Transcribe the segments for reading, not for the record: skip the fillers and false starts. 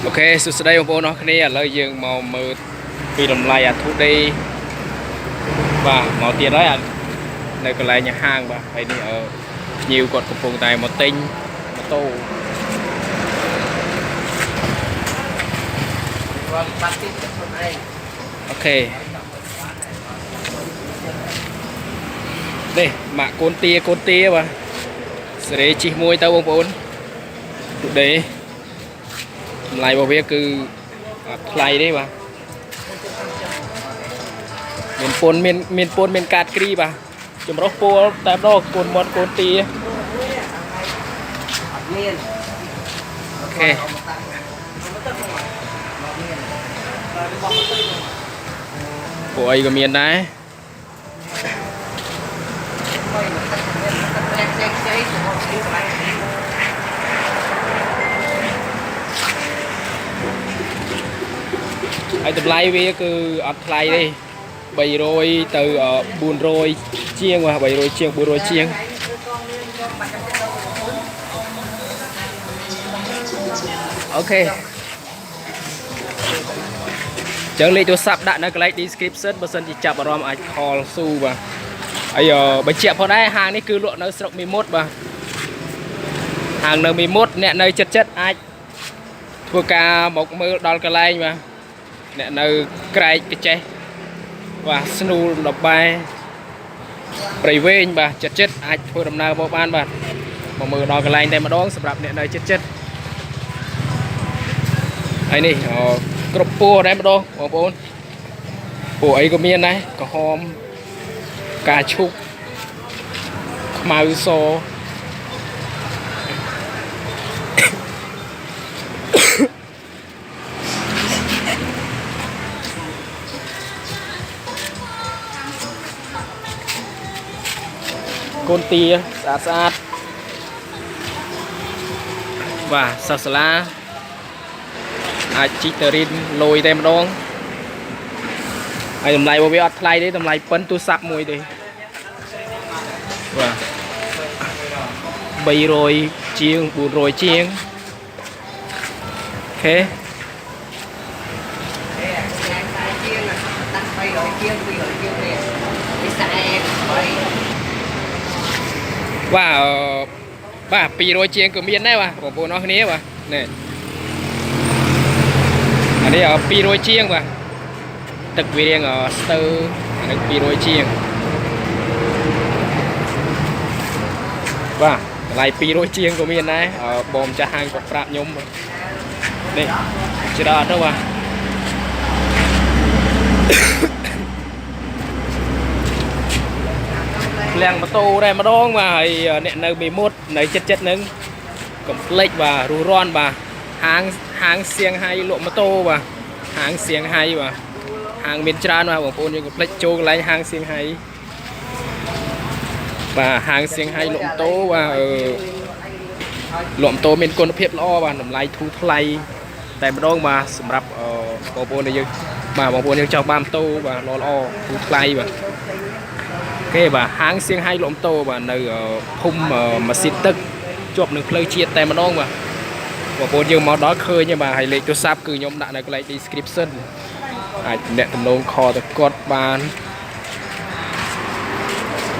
OK សួស្តីបងប្អូនអរគ្នាឥឡូវយើងមកមើលពីតម្លៃអា Today បាទមកទៀតហើយអានៅកន្លែងហាងបាទហើយនេះភ្ញៀវគាត់កំពុងតែមកទិញម៉ូតូ បាត់ទីខ្លួនឯង OK នេះម៉ាក់កូនទាកូនទាបាទសេរីជីមួយទៅបងប្អូន Today តម្លៃរបស់វាគឺអត់ថ្លៃទេបាទមានពន្ធមានមានពន្ធមានកាតគ្រីបាទចម្រុះពួលតែម្ដងកូនមាត់កូនទា អត់មាន OK ពួកអីក៏មានដែរ ផ្សេងផ្សេងរបស់ទីកន្លែងនេះ ហើយតម្លៃវាគឺអត់ថ្លៃទេ300ទៅ400ជាងបាទ300ជាង400ជាង OK ចឹងលេខទូរស័ព្ទដាក់នៅកន្លែង description បើសិនជាចាប់អារម្មណ៍អាច call ស៊ូបាទហើយបញ្ជាក់ផងដែរហាងនេះគឺលក់នៅស្រុកមេមត់បាទហាងនៅមេមត់អ្នកនៅចិត្តចិត្តអាចធ្វើការមកមើលដល់កន្លែងបាទអ្នកនៅក្រែកកចេះបាទស្នូលដបែព្រៃវែងបាទចិត្តចិត្តអាចធ្វើដំណើរមកបានបាទមកមើលដល់កន្លែងតែម្ដងសម្រាប់អ្នកនៅចិត្តចិត្ត ហើយនេះគ្រប់ពណ៌ដែរម្ដងបងប្អូនពណ៌អីក៏មានដែរក្រហមកាឈូកខ្មៅសកូនទាស្អាតស្អាតបាទសិស្សសាលា អាចជីកទៅរៀនលយតែម្ដងហើយតម្លៃរបស់វាអត់ថ្លៃទេតម្លៃប៉ុនទូរស័ព្ទមួយទេបាទ300ជាង400ជាង OK ទេថ្ងៃខ្សែជាងដាក់300ជាង200ជាងនេះនេះខ្សែ3 បាទបាទ200ជាងក៏មានដែរបាទបងប្អូនអរគ្នាបាទនេះអានេះ200ជាងបាទទឹកវារៀងស្ទើអានេះ200ជាងបាទតម្លៃ200ជាងក៏មានដែរបងម្ចាស់ហាងគាត់ប្រាប់ខ្ញុំបាទនេះច្រើនទៅបាទ ឃ្លាំងម៉ូតូដែរម្ដងបាទហើយអ្នកនៅមេមត់នៅចិត្តចិត្តហ្នឹងកុំភ្លេចបាទរុះរាន់បាទហាងហាងសៀងហៃលក់ម៉ូតូបាទហាងសៀងហៃបាទហាងមានច្រើនបាទបងប្អូនយើងកុំភ្លេចចូលកន្លែងហាងសៀងហៃបាទហាងសៀងហៃលក់ម៉ូតូបាទលក់ម៉ូតូមានគុណភាពល្អបាទតម្លៃធូរថ្លៃតែម្ដងបាទសម្រាប់បងប្អូនដែលយើងបាទបងប្អូនយើងចង់បានម៉ូតូបាទល្អល្អធូរថ្លៃបាទ គេបាទហាងសៀងហៃលក់ម៉ូតូបាទនៅភូមិម៉ាស៊ីនទឹកជាប់នឹងផ្លូវជាតិតែម្ដងបាទបងប្អូនយើងមកដល់ឃើញហើយបាទហើយលេខទូរស័ព្ទគឺខ្ញុំដាក់នៅកន្លែង description អាចអ្នកតំណងខទៅគាត់បាន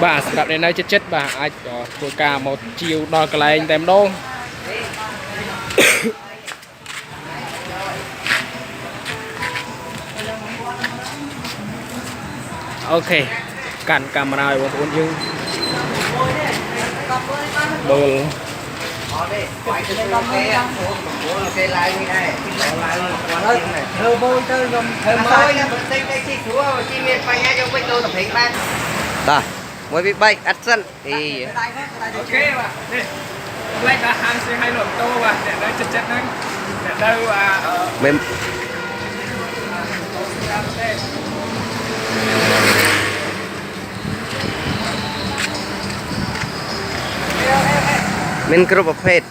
បាទសម្រាប់អ្នកនៅចិត្តចិត្តបាទអាចធ្វើការមកជាវដល់កន្លែងតែម្ដង OK កាន់កាមេរ៉ាឲ្យបងប្អូនយើងមើល អត់ទេបាយទៅគេអូគេឡើងនេះដែរឡើង1000ជាងដែរ ធ្វើម៉ួយទៅខ្ញុំ ធ្វើមកខ្ញុំប្រទេសទៅជីស្រួលជីមានបញ្ហាយកវិញទៅតំហិងបានបាទ1 2 3អត់សិនអី OK បាទនេះផ្លែកដល់ហាងសៀងហៃលក់ម៉ូតូបាទអ្នកនៅចិត្តចិត្តហ្នឹងអ្នកនៅអា មិនមានគ្រប់ប្រភេទ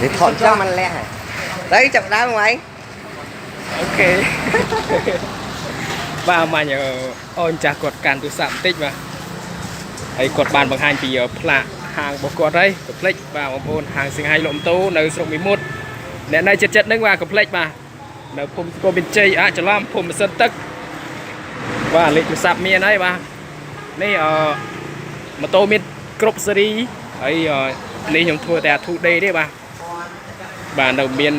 នេះថតចង់มันលះហើយទៅចាប់ដើមហ្នឹងឯង OK បាទមាញ់អូនចាស់គាត់កាន់ទូរស័ព្ទបន្តិចបាទ ហើយគាត់បានបង្ហាញពីផ្លាកហាងរបស់គាត់ហើយកុំភ្លេចបាទបងប្អូនហាងសៀងហៃលក់ម៉ូតូនៅស្រុកមេមត់អ្នកនៅចិត្តចិត្តហ្នឹងបាទកុំភ្លេចបាទនៅភូមិស្គរមានជ័យអាចច្រឡំភូមិម៉ាស៊ីនទឹកបាទលេខទូរស័ព្ទមានហើយបាទនេះអឺម៉ូតូមានគ្រប់ស៊េរីហើយនេះខ្ញុំធ្វើតែ 2D ទេបាទបាទនៅមាន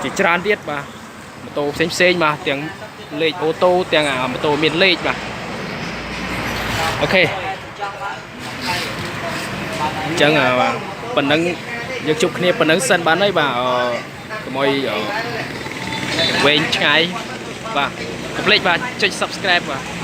ជាច្រើនទៀតបាទម៉ូតូផ្សេងផ្សេងៗបាទទាំងលេខ auto ទាំងអាម៉ូតូមានលេខបាទ OK អញ្ចឹងអាបាទប៉ុណ្ណឹងយើងជួបគ្នាប៉ុណ្ណឹងសិនបានហើយបាទអឺកុំឲ្យអឺវែងឆ្ងាយបាទកុំភ្លេចបាទចុច Subscribe បាទ។